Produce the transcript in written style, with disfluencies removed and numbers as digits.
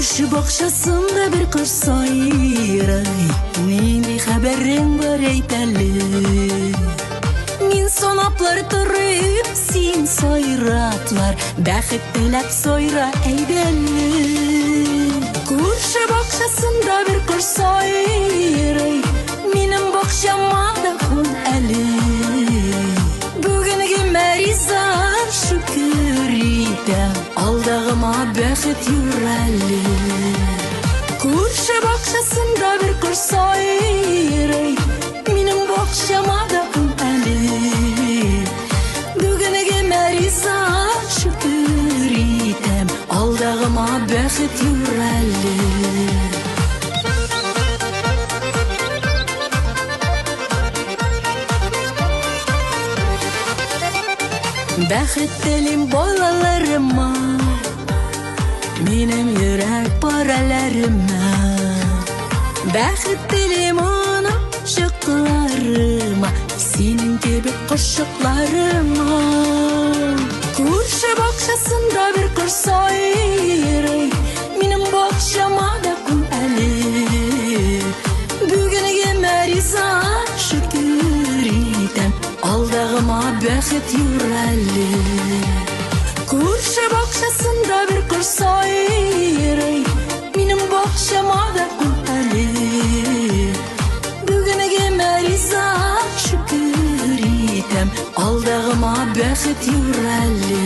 Күрше бакчасында бер кош сайрый, нинди хәбәрең бар, әйт әле. Мин санаплар торыйм, син сайраплар, бәхет теләп сайра, әйдәле. Күрше бакчасында бер кош сайрый, минем бакчама да кун әле. Бүгенгемә риза, шөкер итәм, алдагыма бәхет юр әле. Күрше бакчасында бер кош сайрый, минем бакчама да кун әле. Бүгенгемә риза, шөкер итәм, алдагыма бәхет юр әле. Бәхет телим балаларыма, минем йөрәк парәләремә. Бәхет телим оныкчыкларыма, синең кебек кошчыкларыма. Күрше бакчасында бер кош сайрый, минем бакчама да кун әле. Бүгенгемә риза, шөкер итәм, алдагыма бәхет юр әле. Күрше бакчасында бер кош сайрый, минем бакчама да кун әле. Бүгенгемә риза, шөкер итәм, алдагыма бәхет юр әле.